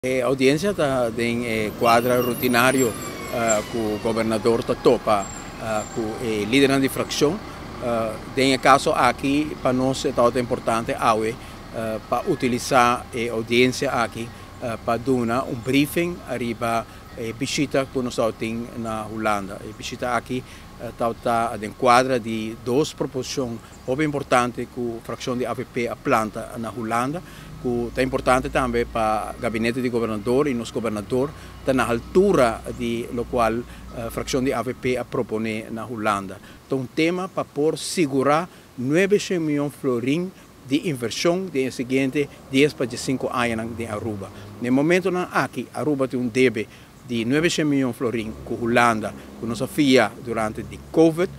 E audiencia ta den e cuadra rutinario cu gobernador ta topa cu e lidernan di fraccion. Den e caso aki pa nos e tabata importante awe pa utilisa e audiencia aki pa duna un briefing ariba e bishita cu nos tabatin na Hulanda. E bishita aki tabata den cuadra di dos proposicion hopi importante cu fraccion di avp a planta na Hulanda, cu ta importante tambe pa gabinete di gobernador y nos gobernador ta na haltura di locual fraccion di avp a propone na Hulanda. Ta un tema pa por sigura 900 miyon florin di inversion den e siguiente 10 pa 15 añanan den Aruba. Na e momentonan aki Aruba tin un debe di 900 miyon florin cu Hulanda cu nos a fia durante di Covid.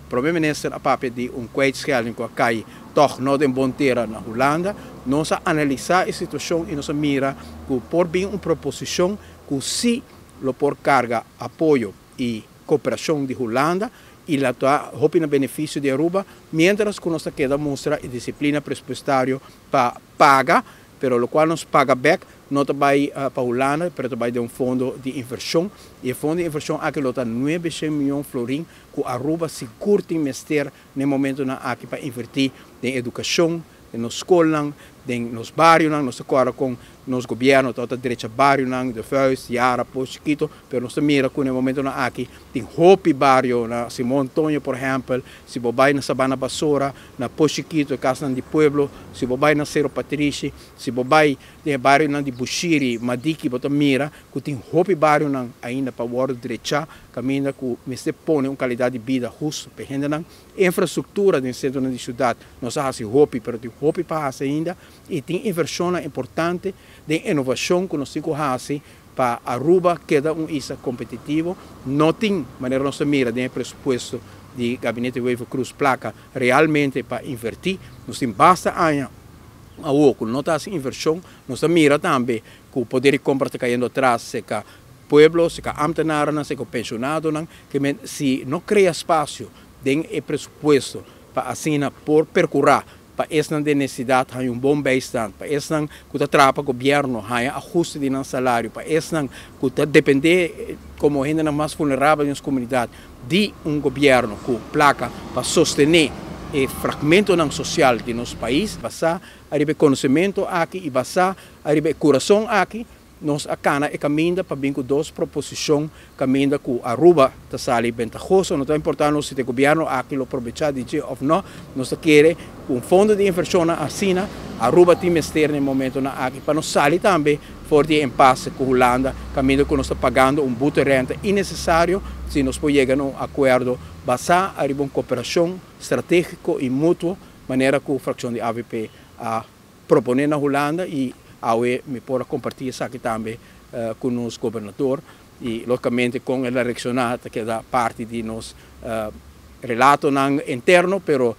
Prome Minister a papia di un kwijtschelding cu a cay toch no den bon tera na Hulanda. Nos a analisa e situacion y nos a mira cu por bin un proposicion cu si lo por carga apoyo y cooperacion di Hulanda y la ta hopi na beneficio di Aruba, mientras cu nos ta keda mustra e disciplina presupuestario pa paga, pero locual nos paga bek no ta bay pa Hulanda, pero ta bay den un fondo di inversion, y e fondo di inversion aki lo ta 900 miyon florin cu Aruba sigur tin mester na e momentonan aki pa inverti den educacion, den nos scolnan, den nos barionan. Nos ta corda con nos gobierno tabata drecha barionan, De Vuist, Yara, Pos Chiquito, pero nos ta mira cu na e momentonan aki tin hopi bario na Simon Antonio, por ehempel, si bo bay na Sabana Basora, na Pos Chiquito, e casnan di pueblo, si bo bay na Cero Patrishi, si bo bay den e barionan di Bushiri, Madiki, bo ta mira cu tin hopi barionan ainda pa wordo drecha, caminda cu mester pone un calidad di bida husto pa e hendenan. Infrastructura den centronan di ciudad nos a haci hopi, pero tin hopi pa haci ainda, y tin inversionnan importante den innovacion cu nos tin cu haci pa Aruba keda un isla competitivo. No tin, manera nos ta mira den e presupuesto di Gabinete Wever-Croes, placa realmente pa inverti. Nos tin basta aña awo cu no ta haci inversion. Nos ta mira tambe cu poder di compra ta cayendo atras cerca pueblo, cerca ambtenarennan, cerca pensionadonan, ke men si no crea espacio den e presupuesto pa asina por percura pa esnan den necesidad haña un bon bijstand, pa esnan cu ta traha pa gobierno haña ahuste di nan salario, pa esnan cu ta depende como hendenan mas vulnerabel den nos comunidad di un gobierno cu placa pa sostene e fragmentonan social di nos pais. Basá ariba e conocemento aki y basá ariba e curason aki, nos a cana e caminda pa bin cu dos proposicion caminda cu Aruba ta sali bentahoso. No ta importa nos si ta e gobierno aki lo probecha di dje of no, nos ta kere cu un fondo di inversionnan asina Aruba tin mester na e momentonan aki pa nos sali tambe for di e impasse cu Hulanda caminda cu nos ta pagando un boete renta innecesario si nos por yega na un acuerdo basa ariba un cooperacion strategico y mutuo manera cu fraccion di avp a propone na Hulanda y awe mi por a comparti esaki tambe cu nos gobernador y logicamente con el a reacciona ta keda parti di nos relatonan interno, pero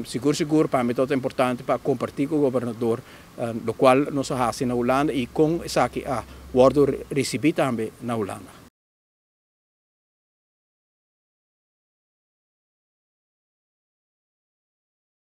sigur sigur pa mi tabata importante pa comparti cu gobernador locual nos a haci na Hulanda y con esaki a wordo ricibi tambe na Hulanda.